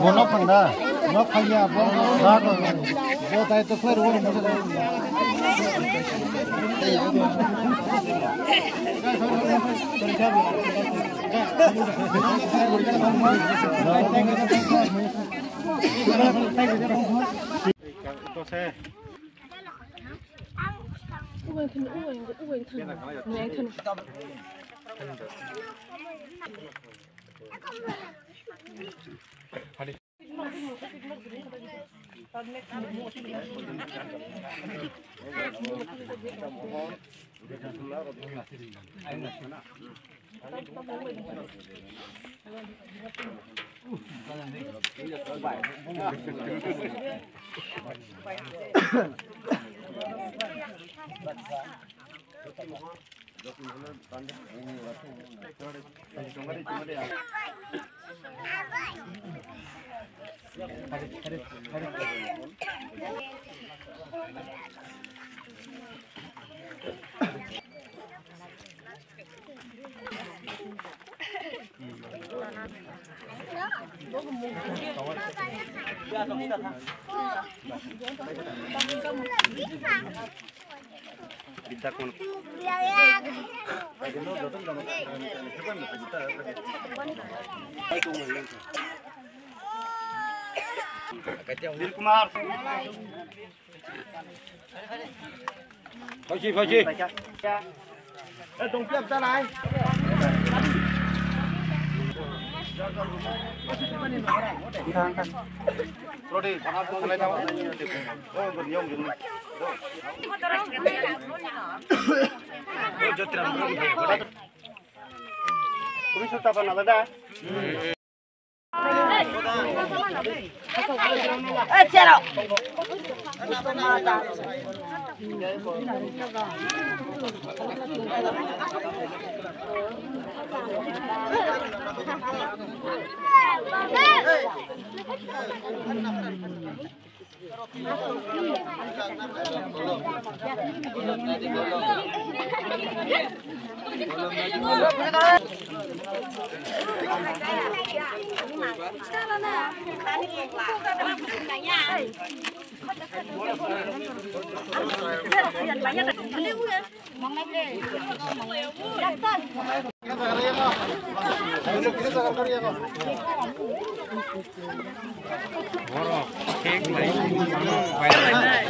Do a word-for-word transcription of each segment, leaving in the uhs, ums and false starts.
Bono panda, no paya, bono, bono, bono, bono, bono, Kumar. Phaisi, phaisi. Eh, dongpiya bwsa nai. Rodi, khalai tamo. Oh, gori yong gori. Oh, jotram. Kumi sota pa nalada.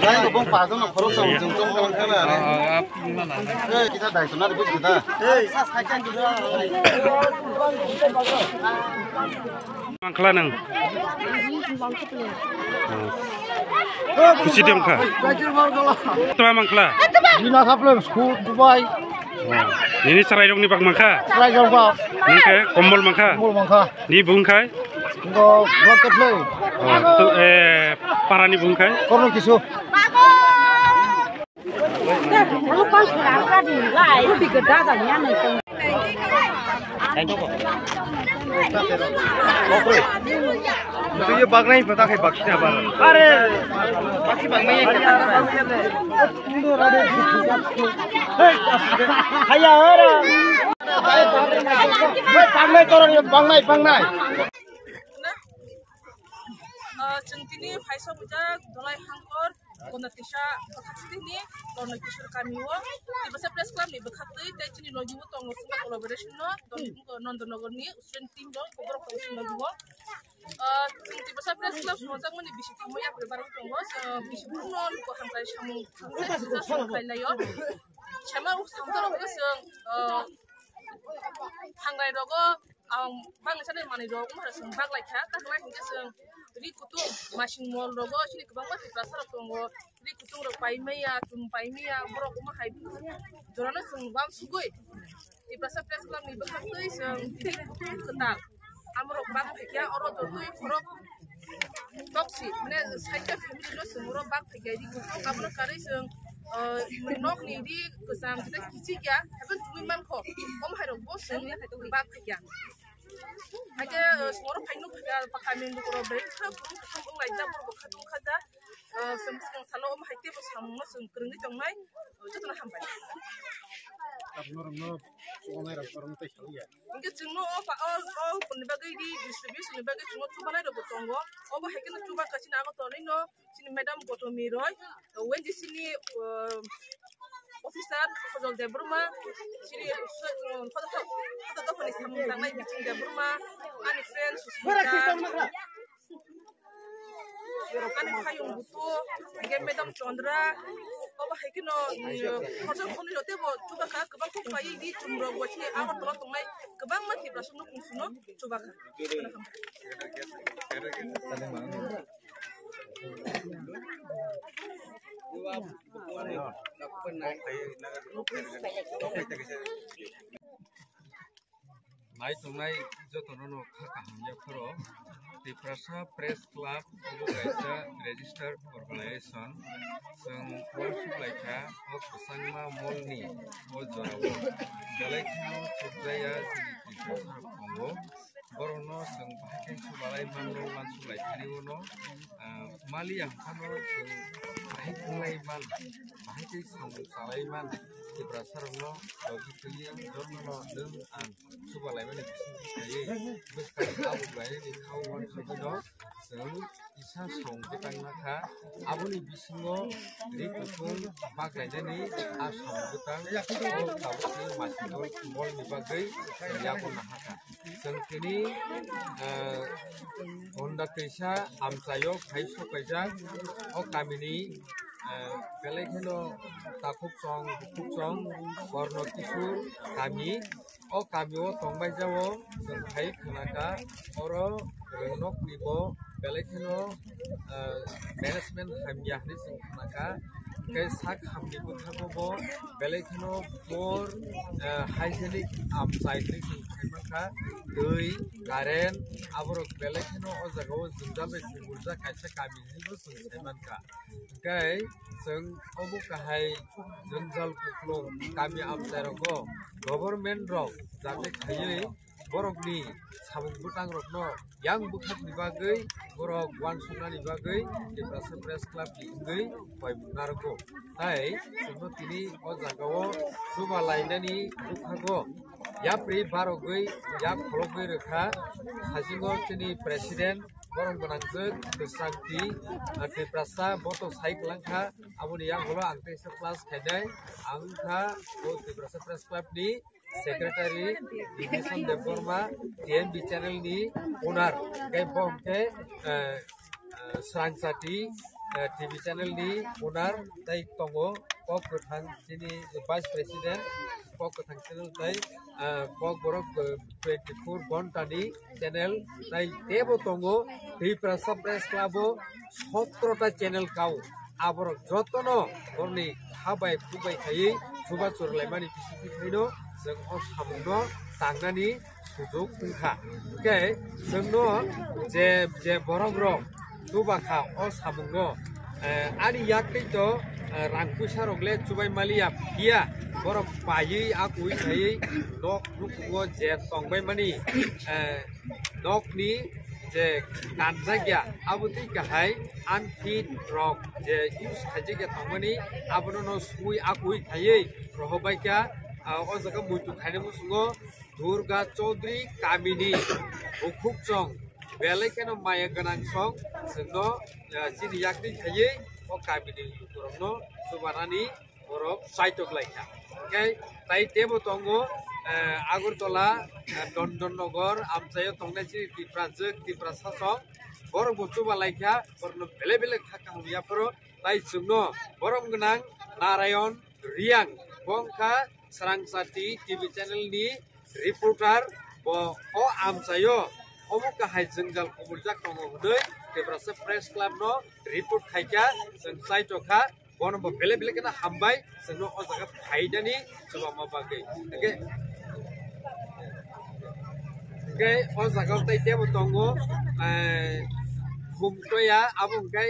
Lai bong pajo no khorok sa ujung tong tong khana. Eh, kita dai sona de kita. Mangkla nang. Kusi dem kha. Tama mangkla. Jina khaple school Dubai. Nini chwrairokni bak mankha? Chwrairok bak. Ningkhe kombol mankha? Kombol mankha. Ni bungkhai? Ngo block keplai. Oh, to, eh, parani bungkhai? Korno kisu. Twi bagnai pata khe baksina bar. Are. Baksi bagnai. Haya ora. Bagnai torong bagnai bagnai. Chwng tini phaisa bujak Dolai Hangkor. Konda Tisa bwkhak sitini Korno Kishore kami o Tiprasa Press Club ni bwkhak twi tei chini logi o tongo Suma Collaboration no, Nondonogor ni student team rok borok tongo chini logi o. Ah, chwng Tiprasa Press Club swngjak mani bisi thangma yapri barwi tongo. Ah, bisi borok no luku hamkrai samung khailai o. Sama samung rok chwng, ah, Thangrai rogo ang bangni sanai manwi rok wngmano chwng baglai kha, taklai hinkhe chwng ri kutung masing mol rogo chini kwbangma Tiprasa rok tongo, ri kutung rok pai maya, chum pai maya, borok wngma hai jorano chwng uansugwi Tiprasa Press Club ni bwkhak twi chwng ri kutung kwtal amorok bang phaikha, oro jotoi borok Toksi, mane, saita family no chwng oro bak phaikha, ri kutung abono karwi chwng, ah, nok ni ri kwcham, jeta kichik ya, haikhe tubui mankho, omo hai rok bo chwng bak phaikha. Haikhe, ah, chwng oro phai nuk phaikha, pakha ni nuk rok bai kha, bwrwi kutung wng lai jak, borok bo kha tong kha jak, ah, chwng bwskang salo omo hai teibo samung no chwng kwrwngwi tongnai, jotono hambai. Tabuk norok no chubanai rok borok no tei sawi ya. Hingke chwngno o pa-, o, o ni bagwi ri distribution ni bagwi chwngno chubanai rokbo tongo. Obo hai kheno chuba kha chini Agartala ni no chini madam Gotomi Roy, O N G C ni, uh, officer Khojol Debbarma, chini, uh, Khoto, Khoto dophani samung tangnai Biching Debbarma, ani friend Susmita, ani Hayung Butu, hingke madam Chandra, obo hai kheno, uh, khorsa khornwi rok teibo chuba kha, kwbang khe paiwi di chumrok bo chini Agartala tongnai kwbangma Tiprasa no kungsung no chuba kha. Nai tongnai jotono no kha kaham yapharo Tiprasa Press Club obo kaisa registered organization. Chwng uansuk lai kha o kwchangma mall ni o jorao belai kheno chukjaya chini Tiprasa rok tongo. Borokno chwng bahai khe chubalai mano, uansuk lai thani uano, ah, mali ang phano chwng bahai tonglai man, bahai tei samung chalai man, Tiprasa rokno logi twi jotono nwng ang chubalaimani bisingtwi khaiwi bwskang tabuk lainani kha uansugwino chwng kisa song kwtang nakha. Aboni bisingo ri kutung baklainani a song kwtang o tabukni masingtwi bolni bagwi chwng yago nahakha. Chwng tini, ah, Honda Twisa amchaio phai sok kaijak o kamini, ah, belai kheno takhuk chong, bukhuk chong, Korno Kishore kami. O kami o tongbai jao chwng phai khwnakha, oro rwngnokni bo belai kheno, ah, management hamya hinwi chwng khwnakha. Tei sak hamni bwkhago bo belai kheno poor, ah, hygienic amchai hinwi chwng khai mankha. Twi, current, aborok belai kheno o jagao jwngjal bai kubuljak kaisa kami hinwi bo chwng sai mankha. Hwnkhe chwng obo kahai jwngjal kuplung kami amchai rogo government rok jate khaiwi borokni samung bwtang rokno yang bwkhakni bagwi borok uansuknani bagwi Tiprasa Press Club ni wngwi koimung narwgo. Tai chwngno tini o jagao chuba lainani bwkhago yapri barogwi yak kholobwi rwkha. Sasingo chini president borok gwnangjwk Kwchangti, ah, Tiprasa boto sai kwlangkha. Aboni yagulo ang teisa plus khainai ang wngkha o Tiprasa Press Club ni secretary Bibhishan Debbarma, T M B channel ni owner, tei bo hwnkhe, eh, eh, Srangchati, eh, T V channel ni owner, tei tongo Kok Kwthang chini vice president, Kok Kwthang channel tei, eh, Kokborok, eh, twenty four ghonta ni channel, tei teibo tongo Tiprasa Press Club o sotro ta channel kao. Aborok jotono borokni ha bai phu bai khaiwi chuba chorlaimani bisingtwi thaino chwng o samungno tangnani sujuk wngkha. Hwnkhe chwngno je, je borok rok chuba kha o samungno, eh, ani yaktwi to, eh, rang puisa rok le chubai maliya, phiya borok paiwi a kui khaiwi nok nukhungo je tongbai mani, eh, nokni je kanjakya, abo twi kahai unfit rok je use khaijakya tongmani, abono no sui a kui khaiwi rohobaikha, ah, o jaga muitu khaina muchungo Durga Chaudhary kamini bukhuk chong belai kheno maya gwnang song chwngno, ah, chini yakni khaiwi O kamini lukurokno chubanani borok saitok laikha. Hingke tai tebo tongo, eh, Agartala, eh, Dondon Nogor, amchaio tongnai chini Tiprajwk, Tiprasa song, borok bo chuba laikha, borokno belai belai kha kaham yapharo, tai chwngno borom gwnang Narayon Riyang, bo wngkha Srangsati T V channel ni reporter, bo o amchaio omo kahai jwngjal kubuljak tongo hwnwi Tiprasa Press Club no report khaikha, chwng chaitokha, bono bo belai belai kheno hambai, chwngno o jaga phainani chubama bagwi. Hingke, hingke o jaga tei tebo tongo, eh, Khumtoya, abo hingke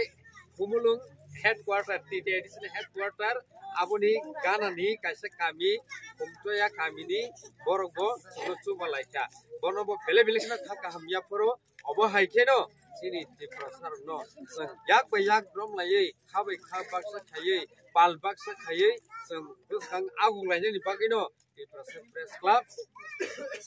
Khumulwng headquarter, T T A D C ni headquarter, aboni ganani kaisa kami Khumtoya kamini borok bo chwngno chuba laikha. Bono bo belai belai kheno kha kaham yapharo, obo hai kheno chini Tiprasa rokno chwng yak bai yak drom laiwi, kha bai kha baksa khaiwi, pal baksa khaiwi chwng bwskang aguk lainani bagwino Tiprasa Press Club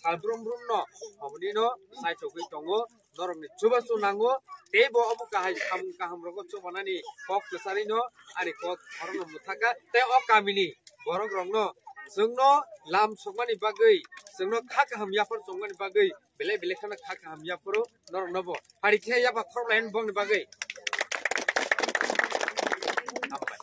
salbrum brum no omonino naitogwi tongo, norokni chubachu nango, teibo obo kahai samung kaham rogo chubanani kok kwcharino ani kok khorokno mwthaka, tei o kamini borok rokno chwngno lam sokmani bagwi, chwngno kha kaham yaphar chongmani bagwi belai belai kheno kha kaham yapharo norokno bo phari khe yapha khorok laini bongni bagwi. Hambai.